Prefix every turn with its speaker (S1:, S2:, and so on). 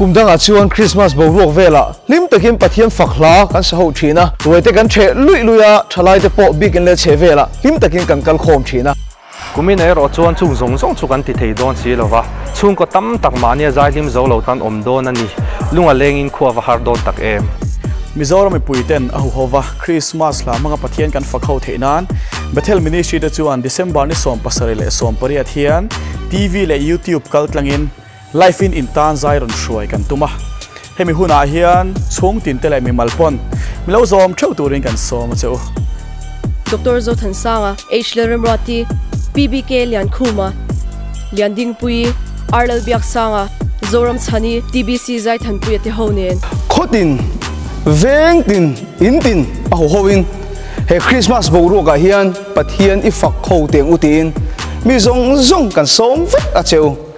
S1: Kum dangah chuan Krismas boruak velah hlim takin Pathian fak hla kan sa ho thin a, ruaite kan ṭheh luih luih a, ṭhalaite pawh bikin leh chhe velah hlim takin kan kal khawm thin a.
S2: Kumin erawh chuan chung zawng zawng chu kan ti thei dawn si lo va, chhungkaw tam tak mahnia zaihlim zo lo tan awm dawn a ni. Lung a lengin khua va har dawn tak em?
S3: Mizoram mipuiten a huhova Krismas hla hmanga Pathian kan fak ho theih nan Bethel Ministry te chuan December ni 70 leh 18 hian TV leh YouTube kal tlangin Live in intan zai rawn hruai kan tum a. Hemi hunah hian chhung tin te leh mimal pawn mi lo zawm theuh turin kan sawm a che u.
S4: Doctor Zothansanga, H Lalremruati, PBK Liankhuma, Liandingpuii, R Lalbiaksanga, Zoramchhani, TBC Zaithanpuia te ho nen.
S1: Khawtin, vengtin, intin a haw hoin he Krismas boruakah hian Pathian i fak ho teng u tiin mi zawng zawng kan sawm vek a che u.